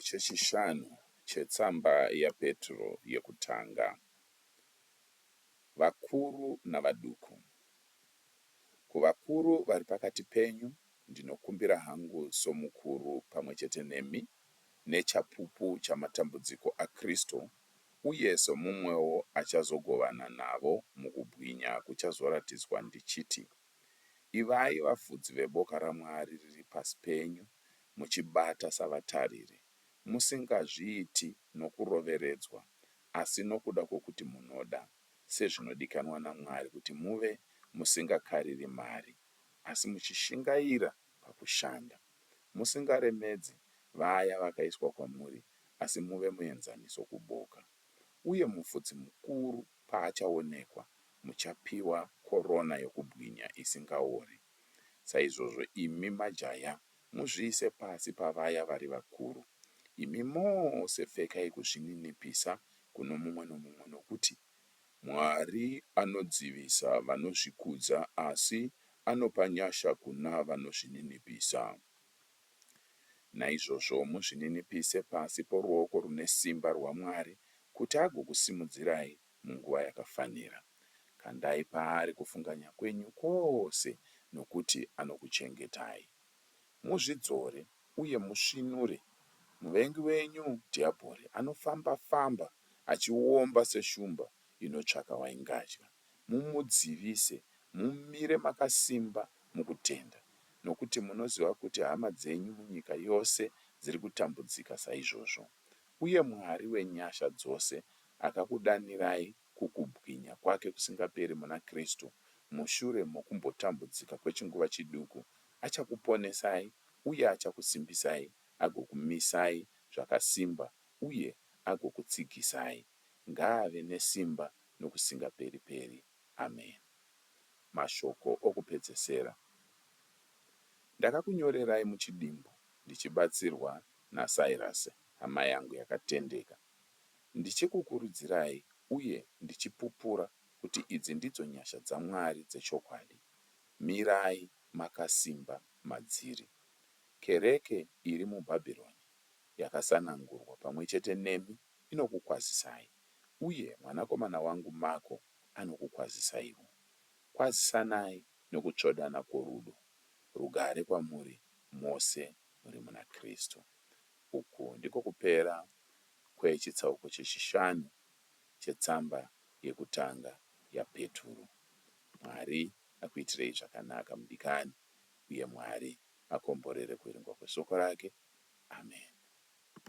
chechishanu chetsamba yaPetro yekutanga. Vakuru navaduku. Kuvakuru vari pakati penyu ndinokumbira hangu somukuru pamwe chete nemi nechapupu chamatambudziko aKristu uye somumwewo achazogovana navo mukubwinya kuchazoratidzwa ndichiti, Ivai vafudzi veboka raMwari riri pasi penyu muchibata savatariri, musingazviiti nokuroveredzwa asi nokuda kwokuti munoda, sezvinodikanwa naMwari kuti muve musingakariri mari, asi muchishingaira pakushanda, musingaremedzi vaya vakaiswa kwamuri, asi muve muenzaniso kuboka. Uye mufudzi mukuru paachaonekwa, muchapiwa korona yokubwinya isingaori. Saizvozvo imi majaya, muzviise pasi pavaya vari vakuru. Imi mose pfekai kuzvininipisa kuno mumwe nomumwe, nokuti Mwari anodzivisa vanozvikudza asi anopa nyasha kuna vanozvininipisa. Naizvozvo muzvininipise pasi poruoko rune simba rwaMwari, kuti agokusimudzirai munguva yakafanira. Kandai paari kufunganya kwenyu kwose, nokuti anokuchengetai. Muzvidzore uye musvinure. Muvengi wenyu, Dhiabhori, anofamba-famba achiomba seshumba inotsvaka waingadya. Mumudzivise, mumire makasimba mukutenda, nokuti munoziva kuti hama dzenyu munyika yose dziri kutambudzika saizvozvo. Uye Mwari wenyasha dzose akakudanirai kukubwinya kwake kusingaperi muna Kristu, mushure mokumbotambudzika kwechinguva chiduku, achakuponesai uye achakusimbisai agokumisai zvakasimba uye agokutsigisai. Ngaave nesimba nokusingaperi-peri. Ameni. Mashoko okupedzesera. Ndakakunyorerai muchidimbu ndichibatsirwa naSairasi hama yangu yakatendeka, ndichikukurudzirai uye ndichipupura kuti idzi ndidzo nyasha dzaMwari dzechokwadi. Mirai makasimba madziri. Kereke iri muBhabhironi yakasanangurwa pamwe chete nemi inokukwazisai, uye mwanakomana wangu Mako anokukwazisaiwo. Kwazisanai nokutsvodana kworudo. Rugare kwamuri mose muri muna Kristu. Uku ndiko kupera kwechitsauko chechishanu chetsamba yekutanga yaPeturo. Mwari akuitirei zvakanaka mudikani, uye Mwari akomborere kuverengwa kweshoko rake. Amen.